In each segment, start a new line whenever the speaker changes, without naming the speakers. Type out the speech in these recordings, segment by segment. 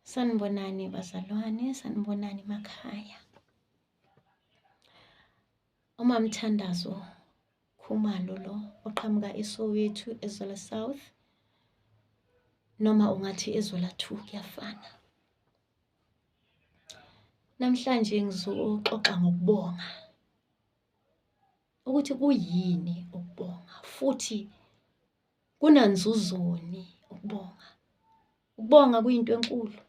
Sanibonani bazalwane, sanibonani emakhaya. UMamthandazo Khumalo lo oqhamuka eSoweto, eZola South, noma ungathi eZola 2 kuyafana. Namhlanje ngizoxoxa ngokubonga, ukuthi kuyini ukubonga futhi kunanzuzoni ukubonga. Ukubonga kuyinto enkulu.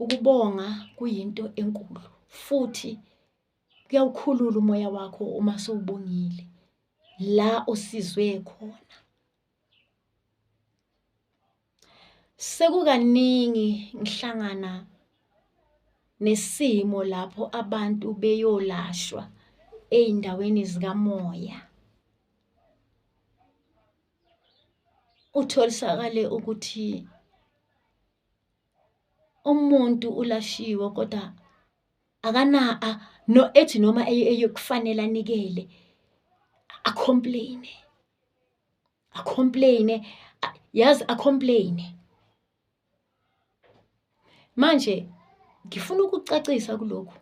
Ukubonga kuyinto enkulu futhi kuyawukhulula umoya wakho uma sewubongile la osizwe khona. Sekukaningi ngihlangana nesimo lapho abantu beyolashwa ey'ndaweni zikamoya. Utholisakale ukuthi umuntu ulashiwe kodwa akana no ethi noma eyekufanele anikele a-complain-e, a-complain-e, yazi a-complain-e. Manje ngifuna ukucacisa kulokhu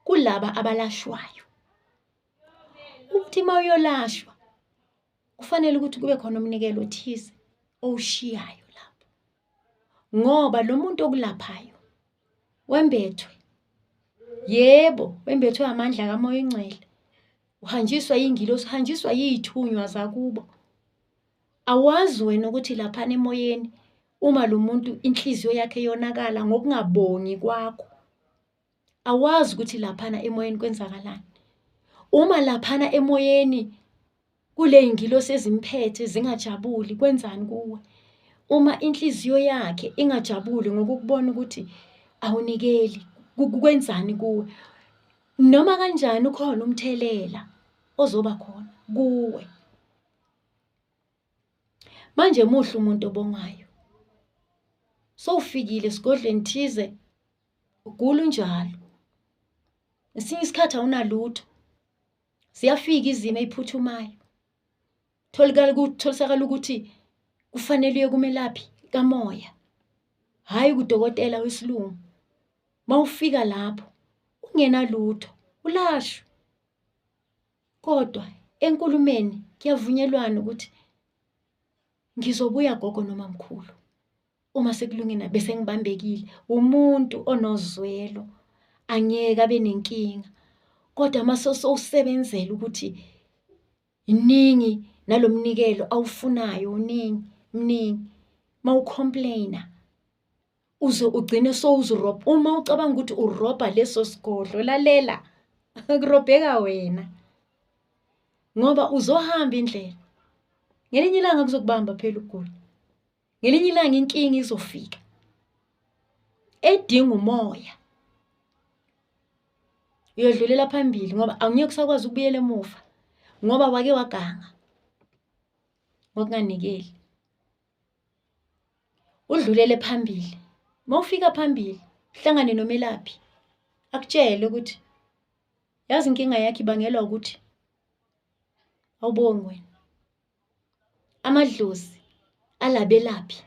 kulaba abalashwayo ukuthi uma uyolashwa kufanele ukuthi kube khona umnikelo othize owushiyayo lapho, ngoba lo muntu okulaphayo wembethwe, yebo, wembethwe amandla kaMoya oNgcwele, uhanjiswa yingilosi, uhanjiswa yiy'thunywa zakubo. Awazi wena ukuthi laphana emoyeni uma lo muntu inhliziyo yakhe yonakala ngokungabongi kwakho, awazi ukuthi laphana emoyeni kwenzakalani. Uma laphana emoyeni kuley'ngilosi ezimphethe zingajabuli, kwenzani kuwe? Uma inhliziyo yakhe ingajabuli ngokukubona ukuthi awunikeli, kwenzani kuwe? Noma kanjani ukhona umthelela ozoba khona kuwe. Manje muhle umuntu obongayo. Sowufikile esigodlweni thize, ugula unjalo. Ngesinye isikhathi awunalutho. Ziyafika izimo ey'phuthumayo. Tholikala kutholisakala ukuthi kufanele uye kumelaphi kamoya, hhayi kudokotela wesilungu. Mawufika lapho ungenalutho ulashwe. Kodwa enkulumeni kuyavunyelwana ukuthi ngizobuya gogo noma mkhulu uma sekulungile bese ngibambekile. Umuntu onozwelo angeke abe nenkinga kodwa uma sewusebenzela ukuthi iningi nalo mnikelo awufunayo uningi mningi, mawucomplain-a uze ugcine sowuzirobha. Uma ucabanga ukuthi urobha leso sigodlo, lalela kurobheka wena ngoba uzohamba indlela. Ngelinye ilanga kuzokubamba phela ukugula, ngelinye ilanga inkinga izofika edinga umoya. Uyodlulela phambili ngoba angeke usakwazi ukubuyela emuva ngoba wake waganga ngokunganikeli. Udlulele phambili. Uma ufika phambili uhlangane nomelaphi akutshele ukuthi yazi inkinga yakho ibangelwa ukuthi awubongi wena. Amadlozi alabelaphi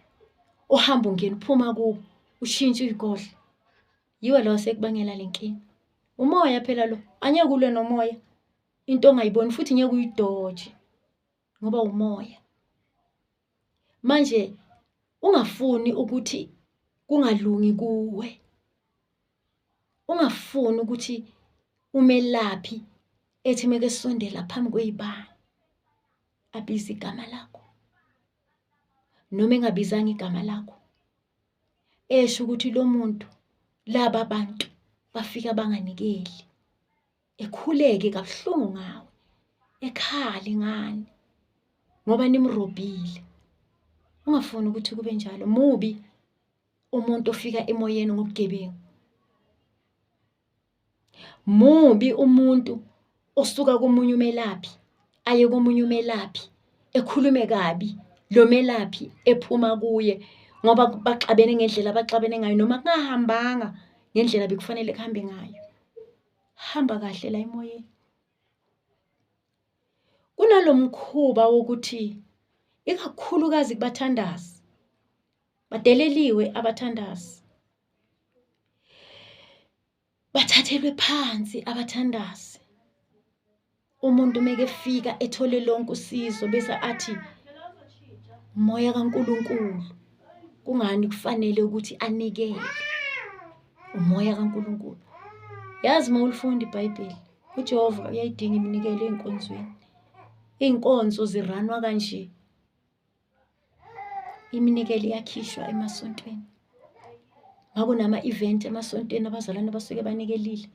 ohamba ungena uphuma kubo ushintshe iy'godlo yiwo lo asekubangela le nkinga. Umoya phela lo, angeke ulwe nomoya into ongayiboni futhi ngeke uyidoje ngoba umoya. Manje ungafuni ukuthi kungalungi kuwe, ungafuni ukuthi umelaphi ethi mekesondela phambi kwey'bani abize igama lakho noma engabizanga igama lakho, esho ukuthi lo muntu, laba bantu bafika banganikeli. Ekhuleke kabuhlungu ngawe, ekhale ngani ngoba nimrobhile. Ungafuni ukuthi kube njalo. Mubi umuntu ofika emoyeni ngobugebengu. Mubi umuntu osuka komunye umelaphi aye komunye umelaphi ekhulume kabi lo melaphi ephuma kuye ngoba baxabene ngendlela abaxabene ngayo noma kungahambanga ngendlela bekufanele kuhambe ngayo. Hamba kahle la emoyeni. Kunalo mkhuba wokuthi ikakhulukazi kubathandazi. Badeleliwe abathandazi. Bathathelwe phansi abathandazi. Umuntu mekefika ethole lonke usizo bese athi umoya kaNkulunkulu, kungani kufanele ukuthi anikele umoya kaNkulunkulu? Yazi uma ulifunda iBhayibheli, uJehova uyayidinga iminikelo ey'nkonzweni. Iy'nkonzo ziranwa kanje. Iminikelo iyakhishwa emasontweni. Makunama-event emasontweni abazalwane basuke banikelile.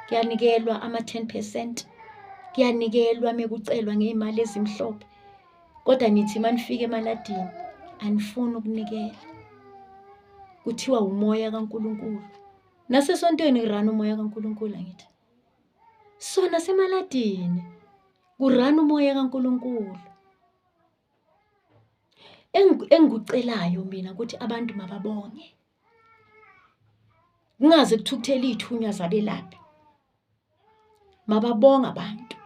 Kuyanikelwa ama-ten percent, kuyanikelwa mekucelwa ngey'mali ezimhlophe. Kodwa nithi uma nifika emaladini anifuni ukunikela. Kuthiwa umoya kaNkulunkulu. Nasesontweni kurana umoya kaNkulunkulu angithi. So nasemaladini kurana umoya kaNkulunkulu. Engikucelayo mina ukuthi abantu mababonge. Kungaze kuthukuthele iy'thunywa zabelaphi. Mababonge abantu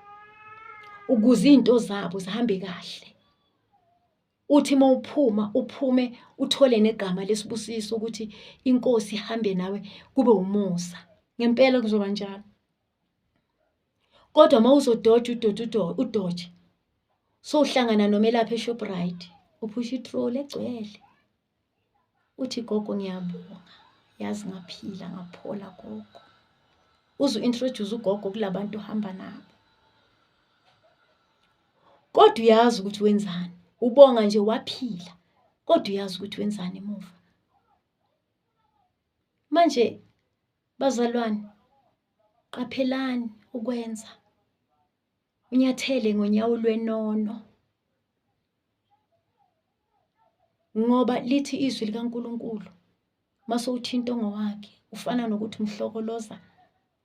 ukuze iy'nto zabo zihambe kahle. Uthi uma uphuma uphume uthole negama lesibusiso ukuthi inkosi ihambe nawe kube umusa. Ngempela kuzoba njalo. Kodwa uma uzodoja udoje udoje sowuhlangana nomelaphi eShoprite uphusha itroli egcwele. Uthi gogo ngiyabonga yazi ngaphila ngaphola gogo. Uze u-introduce ugogo kula bantu ohamba nabo. Kodwa uyazi ukuthi wenzani, ubonga nje waphila kodwa uyazi ukuthi wenzani emuva. Manje bazalwane qaphelani ukwenza, unyathele ngonyawo lwenono ngoba lithi izwi likaNkulunkulu mase uthinta ongowakhe ufana nokuthi umhlokoloza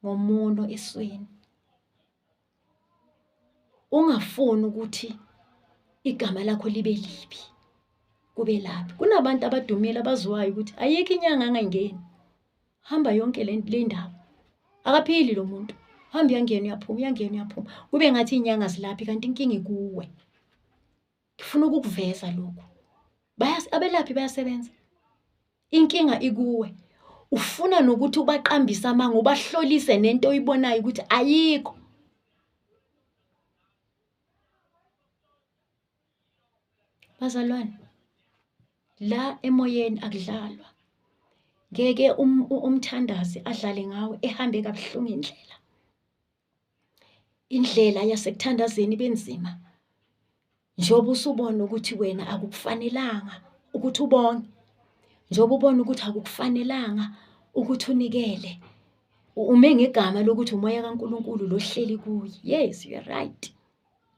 ngomuno esweni. Ungafuni ukuthi igama lakho libe libi kube laphi. Kunabantu abadumile abaziwayo ukuthi ayikho inyanga angayingeni. Hamba yonke le ndaba. Akaphili lo muntu. Hamba uyangena uyaphuma, uyangena uyaphuma. Kube ngathi iy'nyanga zilaphi kanti inkinga ikuwe. Ngifuna ukukuveza lokhu. Abelaphi bayasebenza. Inkinga ikuwe. Ufuna nokuthi ubaqambise amanga, ubahlolise nento oyibonayo ukuthi ayikho. Bazalwane, la emoyeni akudlalwa. Ngeke um, umthandazi adlale ngawe ehambe kabuhlungu indlela. Indlela yasekuthandazeni ibe nzima. Njengoba usubona ukuthi wena akukufanelanga ukuthi ubonge, njengoba ubona ukuthi akukufanelanga ukuthi unikele, ume ngegama lokuthi umoya kaNkulunkulu lo ohleli kuye. Yes, you are right.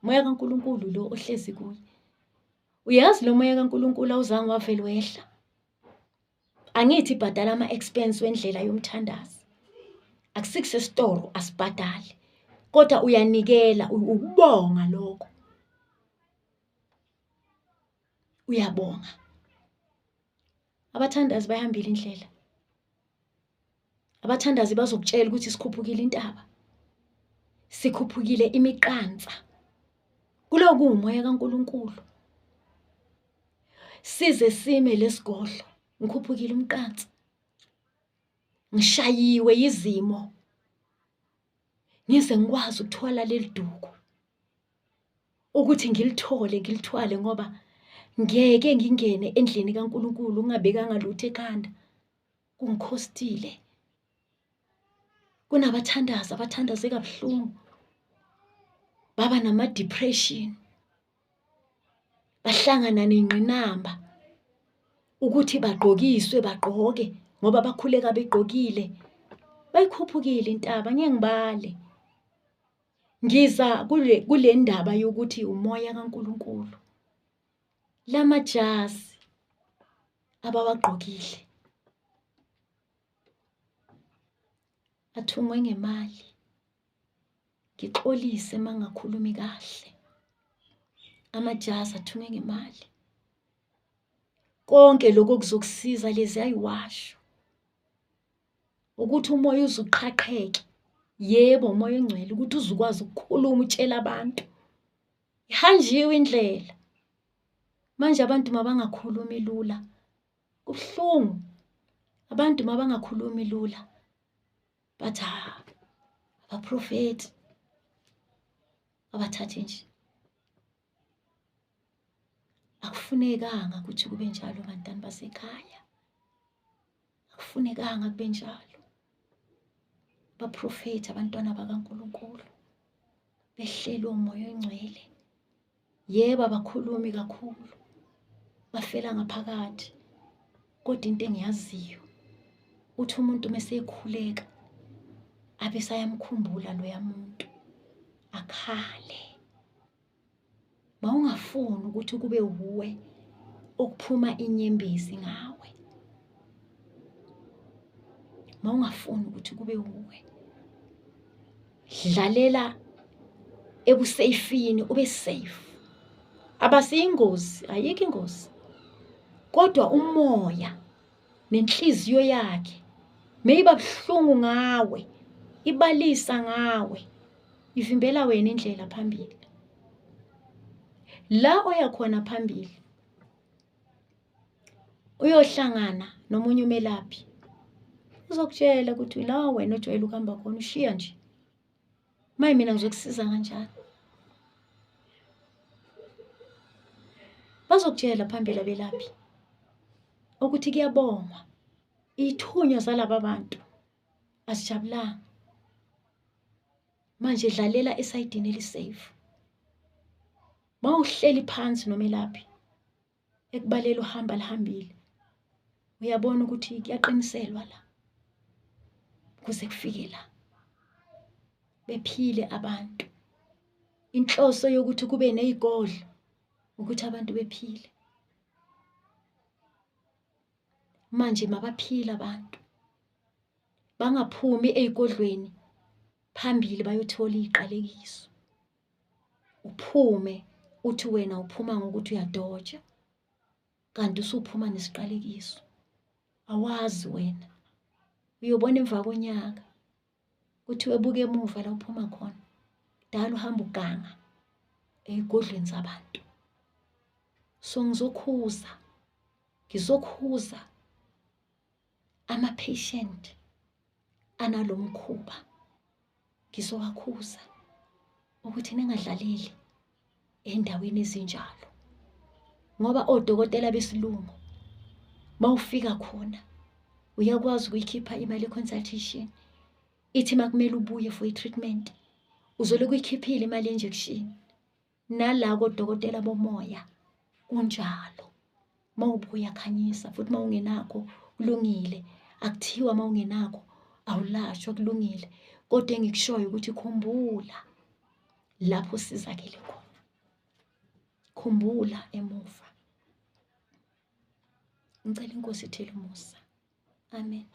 Umoya kaNkulunkulu lo ohlezi kuye. Uyazi lo moya kaNkulunkulu awuzange wavele wehla. Angithi bhadala ama-expense wendlela yomthandazo. Akusikusesitoro asibhadali kodwa uyanikela ukubonga lokho. Uyabonga. Abathandazi bayihambile indlela. Abathandazi bazokutshela ukuthi sikhuphukile intaba. Sikhuphukile imiqansa. Kuloku kuwumoya kaNkulunkulu. Size sime lesigodlo, ngikhuphukile umqansa. Ngishayiwe yizimo. Ngize ngikwazi ukuthwala leli duku. Ukuthi ngilithole ngilithwale ngoba ngeke ngingene endlini kaNkulunkulu ngingabekanga lutho ekhanda. Kungikhostile. Kunabathandazi abathandaze kabuhlungu. Baba nama-depression. Bahlangana nengqinamba ukuthi bagqokiswe bagqoke ngoba bakhuleka begqokile. Bayikhuphukile intaba ngeke ngibale. Ngiza kule kule ndaba yokuthi umoya kaNkulunkulu. Lamajazi abawagqokile athungwe ngemali. Ngixolise uma ngingakhulumi kahle. Amajazi athungwe ngemali. Konke lokhu okuzokusiza leziya y'washo ukuthi umoya uze uqhaqheke. Yebo, umoya ongcwele ukuthi uze ukwazi ukukhuluma utshele abantu. Ihanjiwe indlela. Manje abantu mabangakhulumi lula. Kubuhlungu. Abantu mabangakhulumi lula. But abaprofeti abathathe nje. Akufunekanga ukuthi kube njalo bantwana basekhaya. Akufunekanga kube njalo. Baprofethi abantwana bakaNkulunkulu behlelwe umoya oyingcwele. Yebo, abakhulumi kakhulu, bafela ngaphakathi. Kodwa into engiyaziyo uthi umuntu mesekhuleka abe sayamkhumbula loya muntu akhale. Mawungafuni ukuthi kube wuwe okuphuma inyembezi ngawe. Mawungafuni ukuthi kube wuwe. Dlalela ebuseyifini ube safe. Abasiyingozi, ayikho ingozi. Kodwa umoya nenhliziyo yakhe meyiba buhlungu ngawe, ibalisa ngawe, ivimbela wena indlela phambili. La oya khona phambili uyohlangana nomunye umelaphi uzokutshela ukuthi la wena ojwayele ukuhamba khona ushiya nje. Maye mina ngizokusiza kanjani? Bazokutshela phambili abelaphi ukuthi kuyabongwa ithunywa zalaba bantu azijabulanga. Manje dlalela esayidini eli-safe. Mawuhleli phansi nomelaphi ekubalela uhamba lihambile, uyabona ukuthi kuyaqiniselwa la kuze kufike la. Bephile abantu. Inhloso yokuthi kube nezigodlo ukuthi abantu bephile. Manje mabaphile abantu. Bangaphumi ey'godlweni phambili bayothola iy'qalekiso. Uphume uthi wena uphuma ngokuthi uyadoja kanti usuphuma nesiqalekiso. Awazi wena. Uyobona emva konyaka kuthiwe buka emuva la uphuma khona. Kudala uhamba uganga ey'godlweni zabantu. So ngizokhuza, ngizokhuza ama-patient analo mkhuba ngizowakhuza ukuthi ningadlaleli ey'ndaweni ezinjalo ngoba odokotela besilungu mawufika khona uyakwazi ukuyikhipha imali ye-consultation ithi makumele ubuye for i-treatment uzolokhu uyikhiphile imali ye-injection. Nala kodokotela bomoya kunjalo. Mawubuya khanyisa futhi mawungenakho kulungile. Akuthiwa mawungenakho awulashwa kulungile. Kodwa engikushoyo ukuthi khumbula lapho usizakele khona. Khumbula emuva. Ngicela iNkosi ithele umusa. Amen.